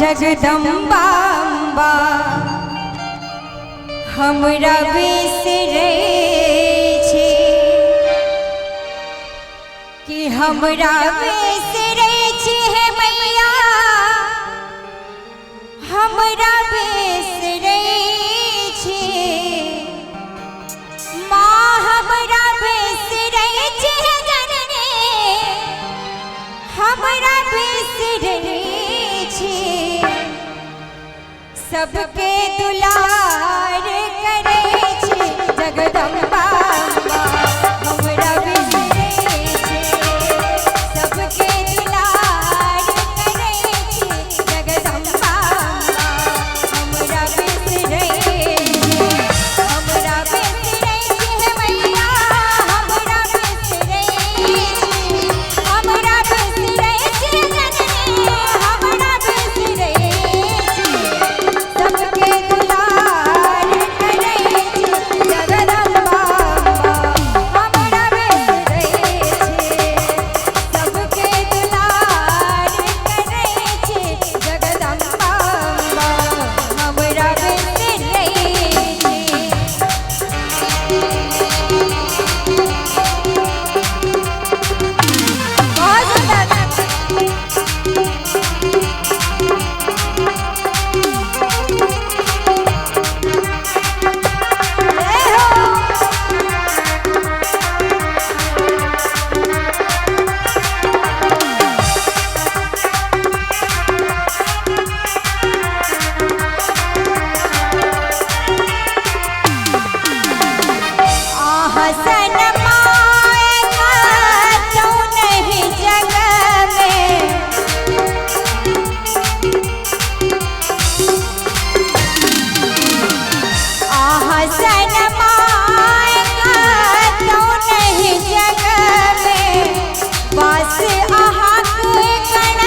जगदम्बा अम्बा हमरा बिसरै छी कि हमरा बिसरै छी हे मैया, हमरा बिसरै छी माँ, हमरा बिसरै छी हे जननी, हमरा बिसरै छी। सबके दुलार करै छी जगदम्बा अम्बा, हमरा बिसरै छी। सबके दुलार करै छी जगदम्बा अम्बा, हमरा बिसरै छी। हमरा बिसरै छी हे मैया, हमरा बिसरै छी। हमरा बिसरै छी जननी, हमरा बिसरै छी। सबके दुलार करै छी जगदम्बा अम्बा, हमरा बिसरै छी। सबके दुलार करै छी जगदम्बा अम्बा, हमरा बिसरै छी। बहुत सुंदर। जय हो। आहसन माय कतौ नहीं जग में, आहसन my कतौ नहीं जग में, वास अहाँक कण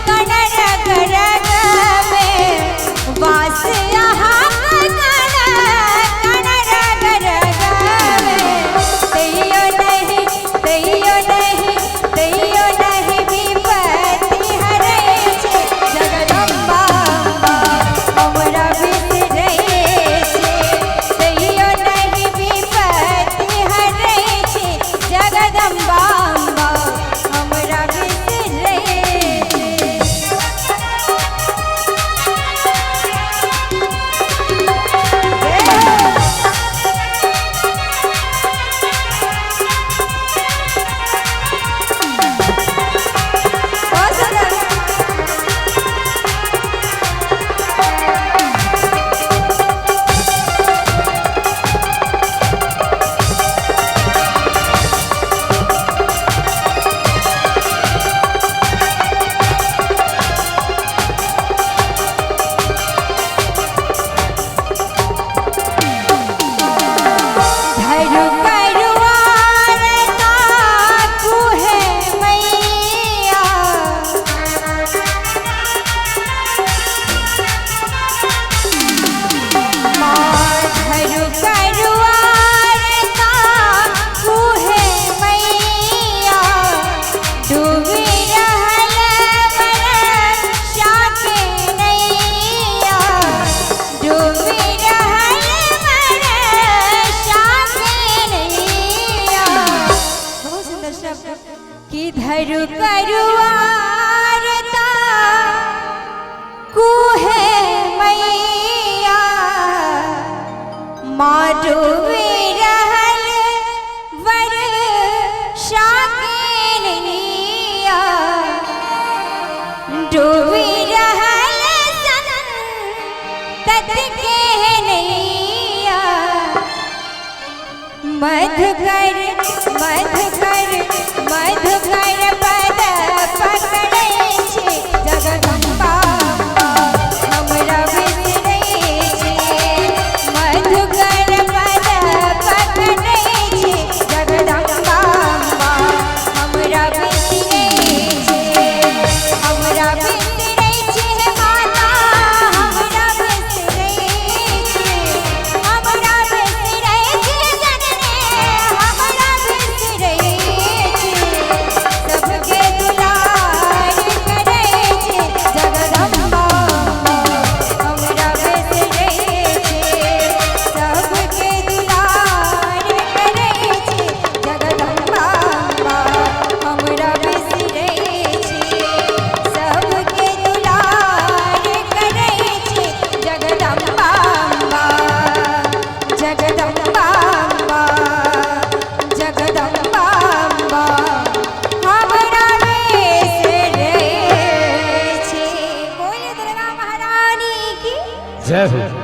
कण रग रग में, वास अहाँक कण कण रग रग में। तैयो नहीं, तैयो नहीं, तैयो नहीं विपत्ति हरै छी जगदम्बा अम्बा, हमरा बिसरै छी। तैयो नहीं विपत्ति हरै छी जगदम्बा अम्बा, हमरा बिसरै छी। जय हो। बहुत सुंदर। धरु करुआर ताकू हे मैया, माँ धरु करुआर ताकू हे मैया, डूबी रहल बरसा के नैया, डूबी रहल बरसा के नैया। बहुत सुंदर शब्द कि धरु करुआर ताकू हे मैया, माँ डूबी रहल वर्षा के नैया, डूबी रहल संतत के नैया। मधुकर मधुकर मधुकर पद पकड़ै छी जगदम्बा अम्बा, हमरा बिसरै छी। मधुकर पद पकड़ै छी जगदम्बा अम्बा, हमरा बिसरै छी। हमरा बिसरै छी हे माता, हमरा बिसरै छी। हमरा बिसरै छी जननी, हमरा बिसरै छी। सबके जय हो।